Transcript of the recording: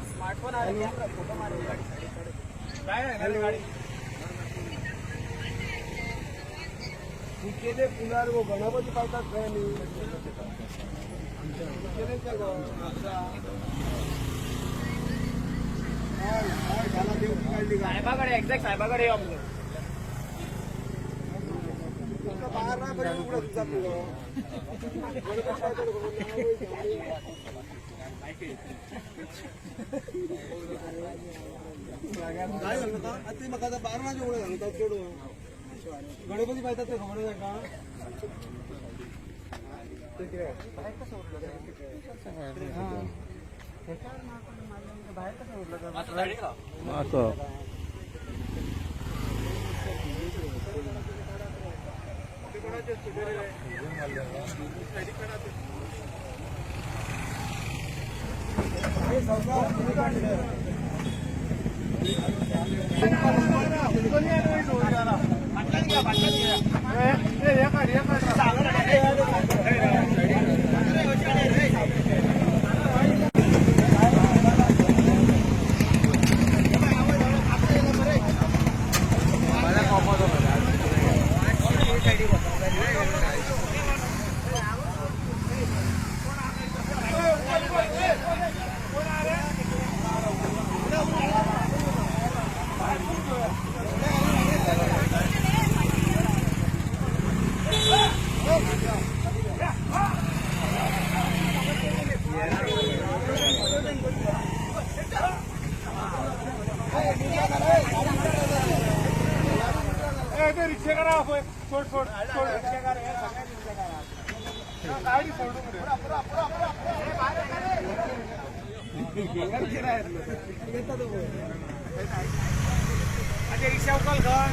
Smartphone आहे, photo मार. Hello, केले पुणार गो गणपती पावतात खंय न्ही केले ते गो. हय हय, घाला देवकी काडली का? साहेबाकडे, एक्झॅक्ट साहेबाकडे यो आमचं. तुमका बारा पर्यंत उघडा तुझा तुझं गणपती पावतात खबर ना. काय सांगता आता ती म्हाका आतां बारणाचे उघडे सांगता चेडूं. गणपती पायतात ते खबर आसा का? ते कितें? असं. हे सरकार तुम्ही काढले. रिक्षे करा, सोड सोड सोड, गाडी सोडून दे. रिक्षा उकल घर.